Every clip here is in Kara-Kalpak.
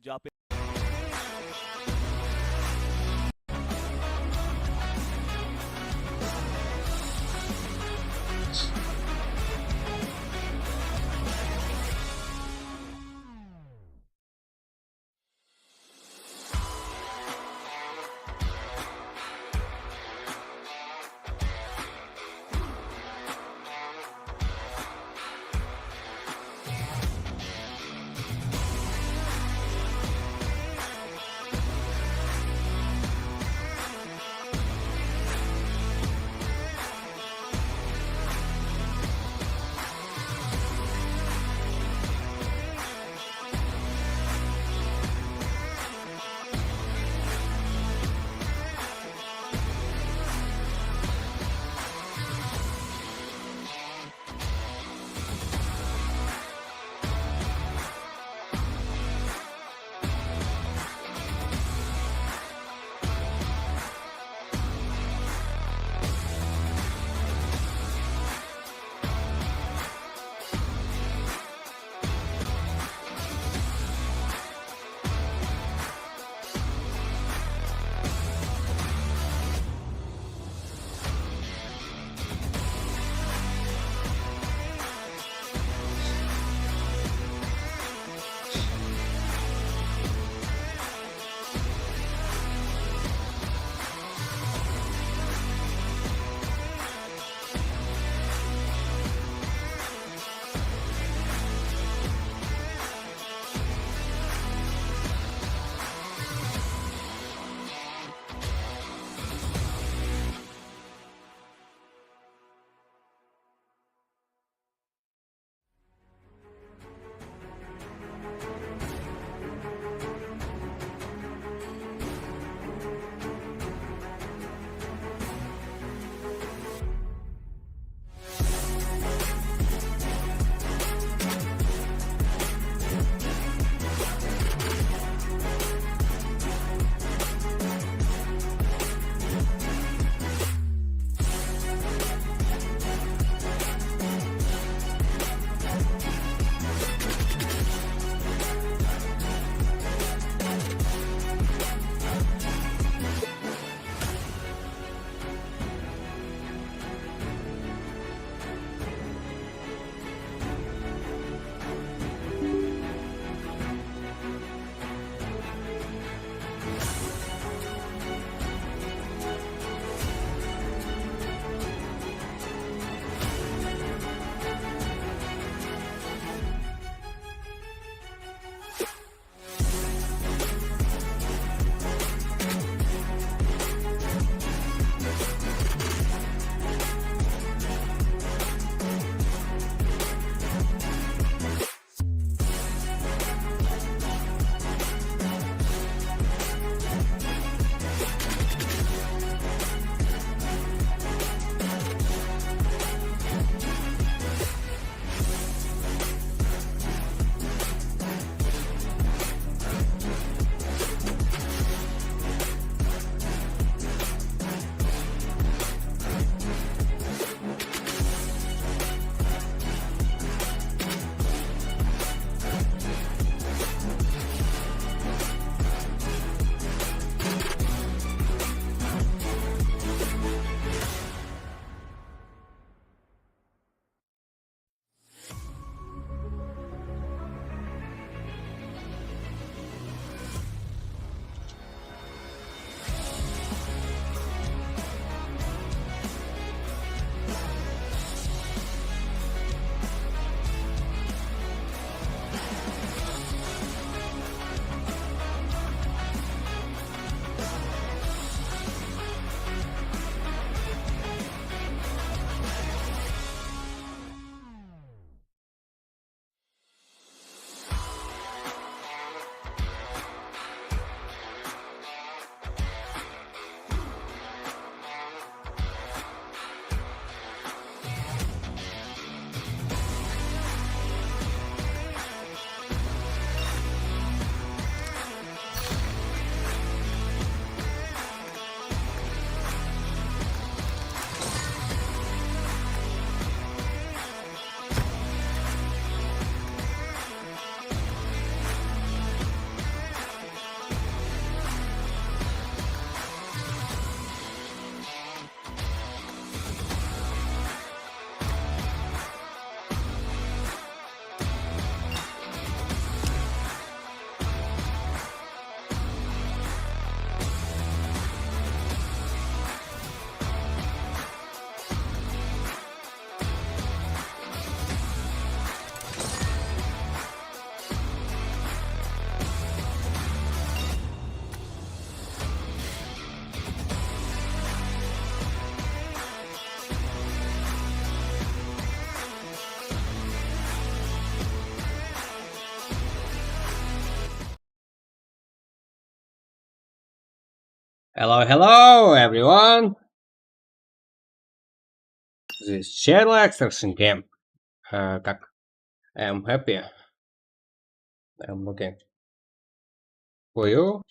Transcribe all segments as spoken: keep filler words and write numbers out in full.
Juwap Hello, hello, everyone. This is Sherlock Extraction Game. Uh, как? I am happy. I am looking for you.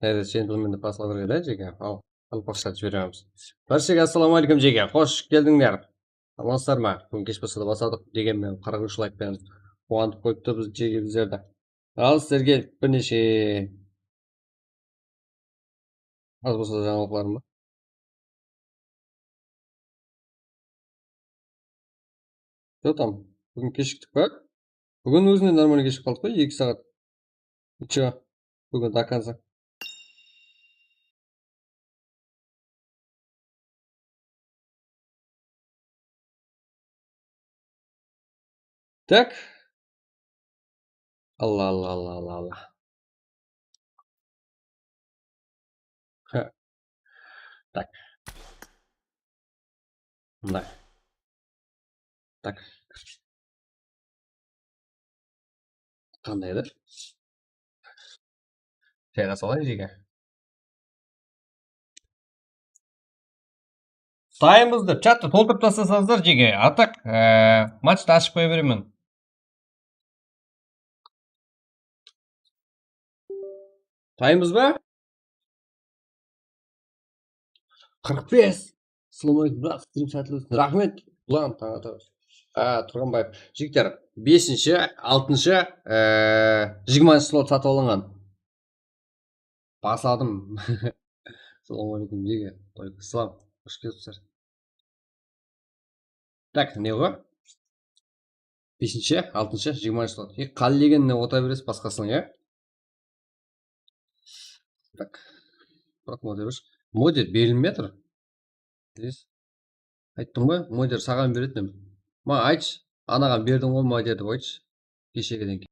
Nede, jentlemendi baslaw kerek edi, jeke. Al, al, ruxsat jiberemiz. Bárshege assalamu aleykum, jeke. Xosh keldińler. Amansızlar ma? Búgin kesh basada basladıq. Degen menen qırq úsh layk penen quwantıp qoyıptı biz, jeke, bizlerdi. Al, sizlerge bir neshe az bolsa da jańalıqlarım bar. Что там? Búgin keshiktik pa? Búgin ózinde normalno keshikip qaldıq qoy, eki saat. Чё? Búgin до конца. Так. Alla, alla, alla, alla, alla. Há. Tak. Mına. Tak. Qanday edi? Jayǵa salayın, jeke. Tayımızdı chattı toltırıp taslasańızlar, jeke. Artıq, e, matchtı ashıp qoya beremen. Taymız ba? Qırq bes. Assalamu aleykum, brat, stream sátli ótsin. Raxmet. Ulan, tań ata. A, Turǵanbaev. Jigitler, besinshi, altınshı, e, jigirmanshı slot satıp alınǵan. Basladım. Assalamu aleykum, jigitler. Aleykum assalam. Xosh kelipsizler. Tak, ne ǵo? Besinshi, altınshı, jigirmanshı slot. E, qálegenine otıra beresiz, basqasına, ya? Tak. Biraq moder, moder berilmey atır. Bilesiz. Ayttım ǵoy, moder saǵan beredi. Ma, aytshı, anaǵan berdiń ǵoy moder dep aytshı. Keshegiden keyin.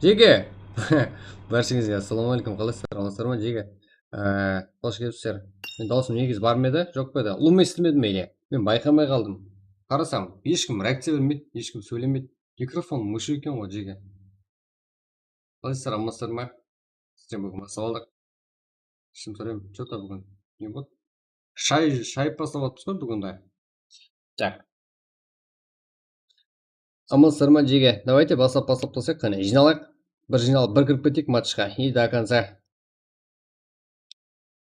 Jeke! Bárshengizge assalamu aleykum, qalaysızlar, amansızlar ma, jeke? Ee, xosh kelipsizler. Men dawısım negizi bar ma edi, joq pa edi? Ulıwma esitmedim be, ele? Men bayqamay qaldım. Qarasam, hesh kim reakciya bermeydi, hesh kim sóylemeydi. Mikrofon mıshıw eken ǵoy, jeke. Qalaysızlar, amansızlar ma? Sizden búgin baslap aldıq. Shın sórem, что-то búgin ne boldı? Shay, shayıp baslap atırmız ǵoy búgin de. Так. Amansızlar ma, jeke? Давайте baslap, baslap taslayıq, qáne, jıynalayıq. Bir jıynalıp, bir kirip keteyik matchqa. И до конца.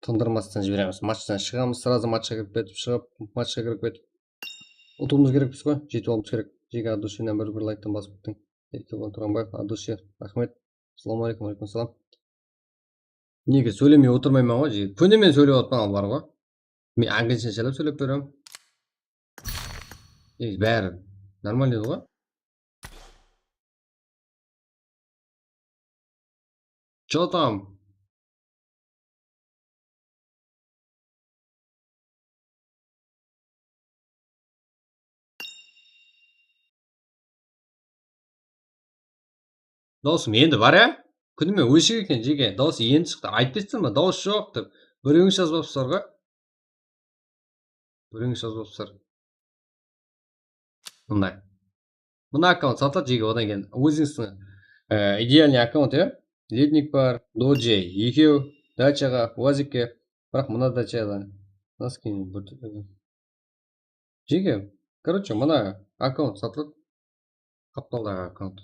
Tındırmastan jiberemiz. Matchtan shıǵamız, сразу matchqa kirip ketip, shıǵıp, matchqa kirip ketip. Utıwımız kerekpiz ǵoy, jetip alıwımız kerek. Jeke, от души, bir, bir layktan basıp ketiń. Erkebon Turanbaev, от души, raxmet. Assalamu aleykum, aleykum salam. Nege sóylemey otırmayman ǵoy, jeke? Kúni men sóylep atpan al bar ǵoy. Men angliyshashalap sóylep berem. Negizi bári нормально edi ǵoy. Чё там? Dawısım endi bar, ya? Kúnime óshek eken, jeke. Dawıs endi shıqtı. Aytpaysızlar ma, dawıs joq dep. Birewińiz jazbapsızlar ǵoy. Birewińiz jazbapsızlar. Mınday. Mına akkaunt satıladı, jeke, odan keyin ózińizdiń, e, идеальный akkaunt, ya? Lednik bar, Doji, ekew, dachaǵa, uazikke. Biraq mına dachadan. Nasıl keyin bir túrli. Jeke, короче, mına akkaunt satıladı. Qaptaldaǵı akkaunt.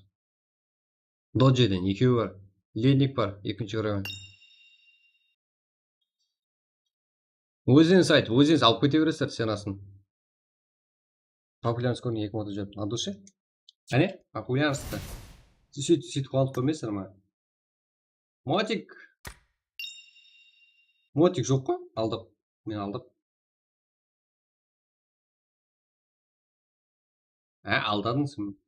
Dojiden ekewi bar. Lednik bar, ekinshi уровень. Ózinińiz aytıp, ózinińiz alıp kete beresizler cenasın. Populyarnost kórmey eki moto júrip, от души. Áne, populyarnost ta. Sóyt, sóytip quwanıp kórmeysiz ma? Motik. Motik joq ǵoy, aldıq. Men aldıq. Há, aldadıń sen.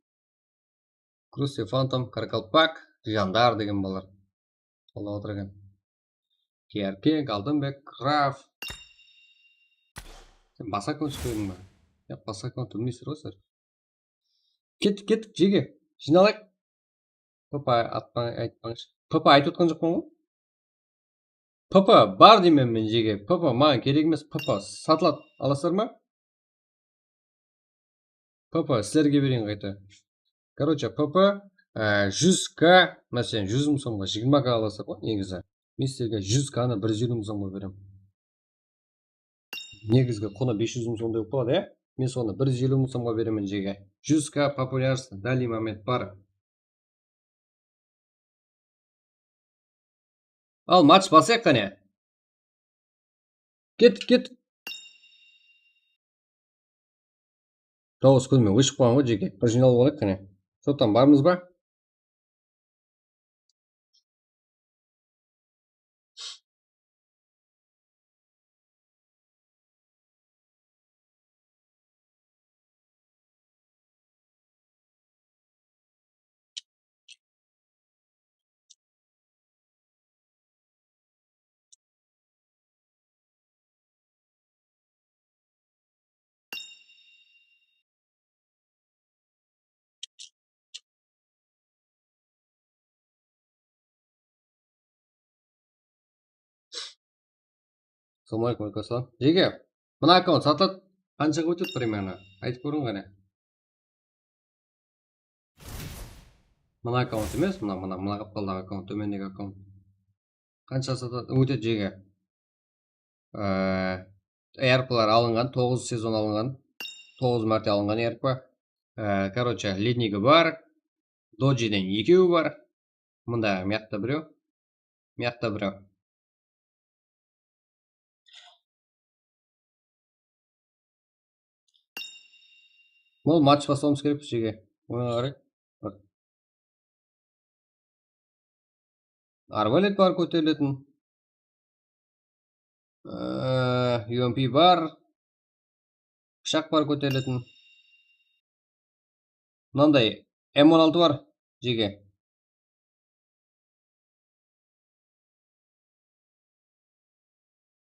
Krusty, Fantom, Qaraqalpaq, Jandar degen balalar. Qollap atır eken. Kerkek, Aldınbek, Graf. Sen basqa akkaunt qoydıń ba? Yoq, basqa akkaunt bilmeysizler ǵoy sizler. Kettik, kettik, jeke. Jıynalayıq. P P atpań, aytpańshı. P P aytıp atqan joqpan ǵoy. P P bar deymen men, jeke. P P maǵan kerek emes, P P satıladı. Alasızlar ma? P P sizlerge bereyin qayta. Короче, P P, e, júz K, máselen, júz mıń somǵa jigirma K alasızlar ǵoy, negizi. Men sizlerge júz K nı bir júz eliw mıń somǵa beremen. Negizgi qunı bes júz mıń somday bolıp qaladı, ya? Men sonı bir júz eliw mıń somǵa beremen, jeke. Júz K populyarnost данный момент bar. Al, match baslayıq qáne. Kettik, kettik. Dawıs kúnime óship qalǵan ǵoy, jeke. Bir jıynalıp alayıq qáne. Sottan barmız ba? Assalamu aleykum, aleykum assalam. Jeke, mına akkaunt satıladı. Qanshaǵa ótedi примерно? Aytıp kóriń qáne. Mına akkaunt emes, mına, mına, mına qaptaldaǵı akkaunt, tómendegi akkaunt. Qansha satıladı? Ótedi, jeke. Ee, erplar alınǵan, toǵız sezon alınǵan, toǵız márte alınǵan erpa. Ee, короче, lednigi bar, dojiden ekewi bar. Mında mıyaqta birew, mıyaqta birew. Bul match baslawımız kerekpiz, jeke. Oyınǵa qarayıq. Arbalet bar kóteriletin. Ee, U M P bar. Pıshaq bar kóteriletin. Mınanday M on altı bar, jeke.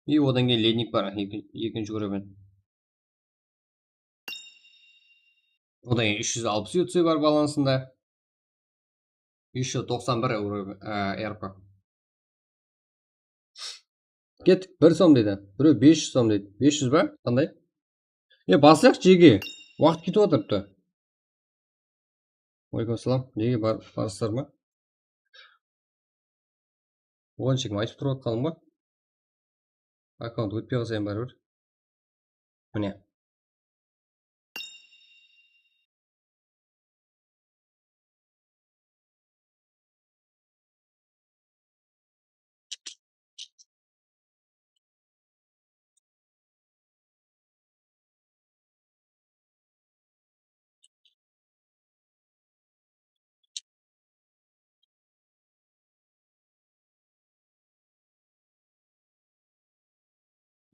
И odan keyin lednik bar, eki-, ekinshi уровень. Odan keyin úsh júz alpıs U C bar balansında. Еще toqsan bir euro, e, R P. Kettik, bir som deydi. Birew bes júz som deydi. Bes júz ba? Qanday? E, baslayıq, jege. Waqıt ketip atırıptı. Aleykum salam. Jege bar, barıpsızlar ma? Oǵan shekem aytıp turıp atqanım ǵoy. Akkaunt ótpey qalsa em báribir. Mine.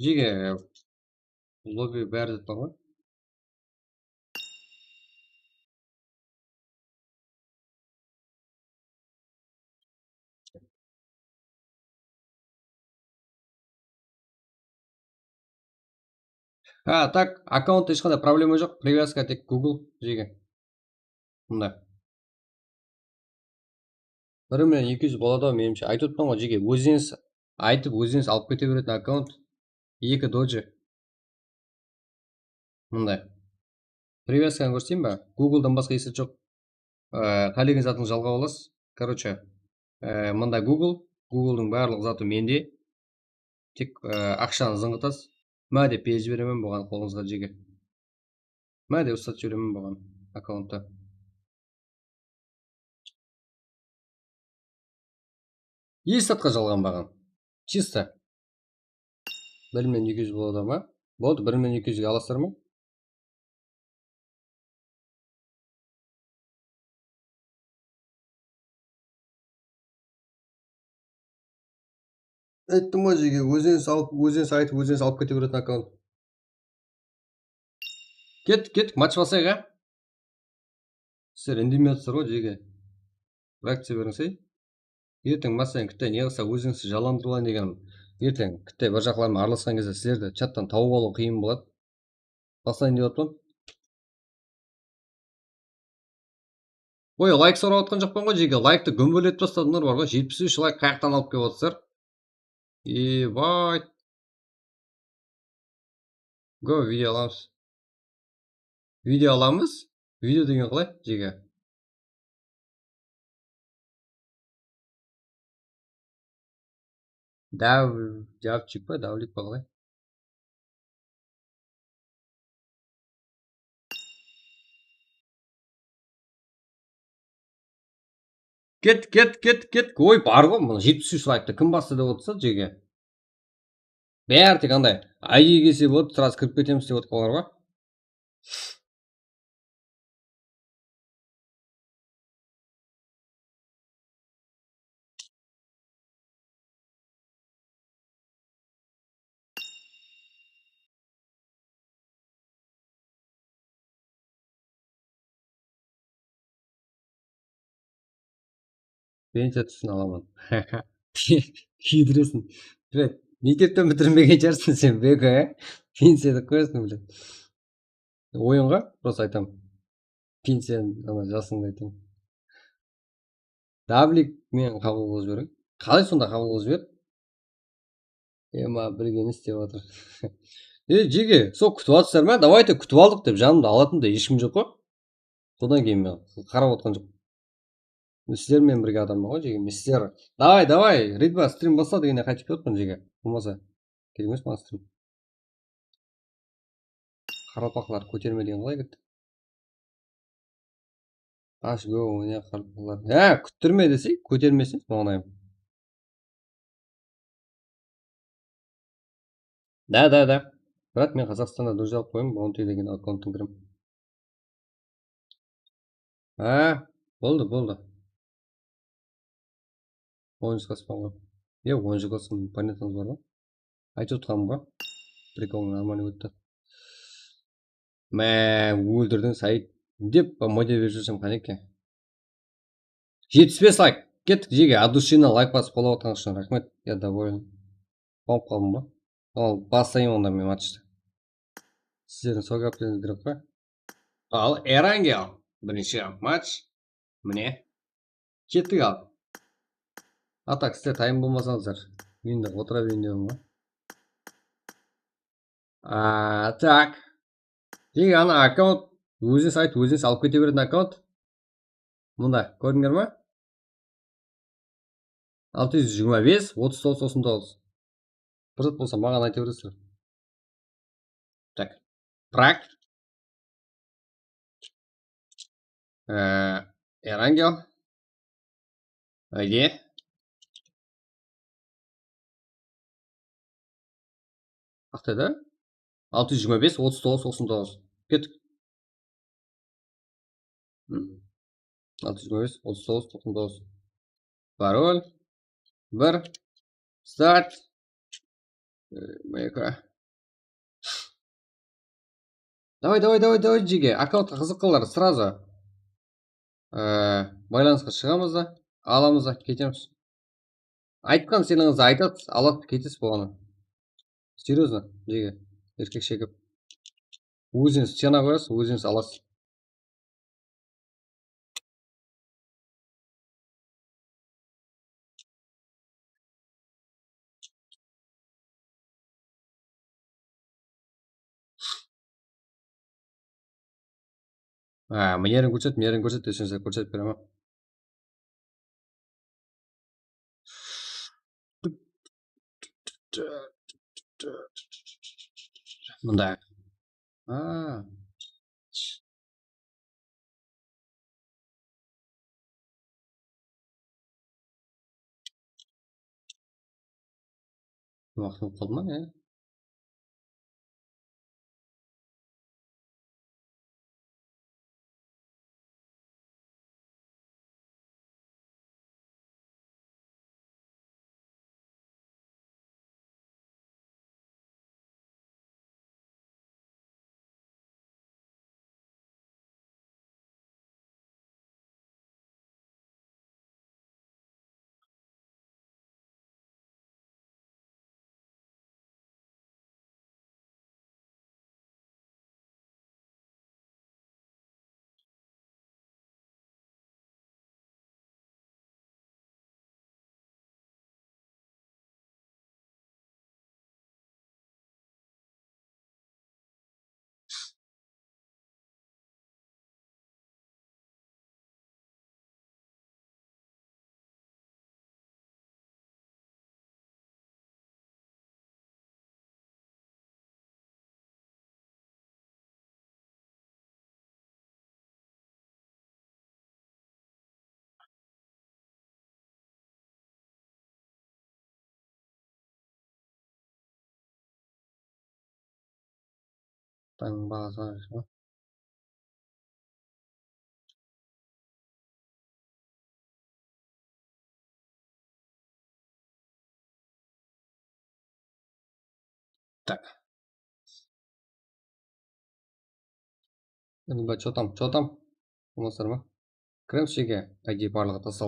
Jege, lobby bári de bar ǵoy. Ha, tak, akkauntta hesh qanday problema joq. Привязка tek Google, jege. Mında. Bir menen eki júz boladı-aw, menimshe. Aytıp otırman ǵoy, jege. Ózińiz aytıp, ózińiz alıp kete beretin akkaunt. Eki doji. Mınday. Привязканы kórseteyin ba? Googledan basqa eslet joq. Ee, qálegen zatıńızdı jalǵap alasız. Короче, ee, mında Google, Googledıń barlıq zatı mende. Tek, ee, aqshanı zıńǵıtasız. Má dep berip jiberemen buǵan qolıńızǵa, jege. Má dep uslatıp jiberemen buǵan akkaunttı. Eki zatqa jalǵan baǵan. Чисто. Bir menen eki júz boladı ma? Boldı, bir menen eki júzge alasızlar ma? Ayttım ǵoy, jege, óziniz alıp, óziniz aytıp, óziniz alıp kete beretin akkaunt. Kettik, kettik, match baslayıq, a? Sizler indemey atırsızlar ǵoy, jege. Reakciya berińsey. Erteń baslayın, kitte ne qılsa ózińizdi jalandırıp alayın degenim. Erteń kitte bir jaqlarman aralasqan gezde sizlerdi chattan tawıp alıw qıyın boladı. Baslayın dep atırman. Oy, layk sorap atqan joqpan ǵoy, jege. Layktı gúmbeletip tasladıńlar bar ǵoy. Jetpis úsh layk qayaqtan alıp kelip atırsızlar? Ebay. Go, video alamız. Video alamız. Video degen qalay, jege? Dav, javchik pa, davlik pa qalay? Ket, ket, ket, ket. Oy, bar ǵoy, mına jetpis úsh layktı kim bastı dep otırsa, jege. Bári tek anday I D kelse boladı, srazı kirip ketemiz dep otırǵanlar bar. Pensiya túsin alaman. Kiydiresin. Блядь, mektepten bitirmegen shıǵarsın sen, Beko, e? Pensiya dep qoyasın, блядь. Oyınǵa просто aytam. Pensiya, ana, jasıńdı aytam. Davlik menen qabıl qılıp jiberiń. Qalay sonda qabıl qılıp jiber? Ema bilgeni istep atır. E, jege, sol kútip atırsızlar ma? Давайте, kútip aldıq dep janımda alatın da eshkim joq ǵoy. Sodan keyin men qarap otqan joq. Sizler menen birge adamman ǵoy, jege. Sizler, давай, давай, Ridva, strim basla degende qaytıp kiyotpan, jege. Bolmasa kerek emes maǵan strim. Qaraqalpaqlar kóterme degen qalay ketti? Ash go, mine qaraqalpaqlar. Há, kúttirme desey, kótermeseń, maǵanayım. Da, da, da. Brat, men Qazaqstanda друзья alıp qoyayın, Bounty degen akkaunttıń kirim. Há, boldı, boldı. On júz kaspan ǵoy. E, on júz kaspan planetamız bar ǵoy. Aytıp otqanım ǵoy. Прикол нормально ótti. Má, óldirdiń, Said. Dep model berip júrsem qáneke. Jetpis bes layk. Kettik, jege, от души layk basıp qolap atqan ushın raxmet. Я доволен. Quwanıp qaldım ba? Al, baslayın onda men matchtı. Sizlerdiń sol gáplerińiz kerek pa? Al, Erangel. Birinshi match. Mine. Kettik al. A tak, sizler tayın bolmasańızlar, men de otıra bereyin degim ǵoy. A, tak. Jege ana akkaunt, óziniz ayt, óziniz alıp kete beretin akkaunt. Mında, kórdińler ma? Altı júz jigirma bes, otız toǵız, toqsan toǵız. Bir zat bolsa maǵan ayta beresizler. Tak. Prak. Ee, Erangel. Ayde. Aqtayda. Altı júz jigirma bes, otız toǵız, toqsan toǵız. Kettik. Hı. Altı júz jigirma bes, otız toǵız, toqsan toǵız. Parol. Bir. Start. Ee, M K. Davay, davay, davay, davay, jege. Akkauntqa qızıqqanlar srazu, ee, baylanısqa shıǵamız da, alamız da, ketemiz. Aytqan senińizdi aytasız, alasız, ketesiz bolǵanı. Серьёзно, jege. Erkek shekip. Ózińiz cena qoyasız, ózińiz alasız. Ha, mınerin kórset, mınerin kórset deseńiz, kórsetip beremen. Mında. Ha. Waqıt bolıp qaldı ma ne? Tańba azǵana. Tak. Endi, bá, chotam, chotam. Bolmaslar ma? Kiremiz jege, I D barlıǵı tasla.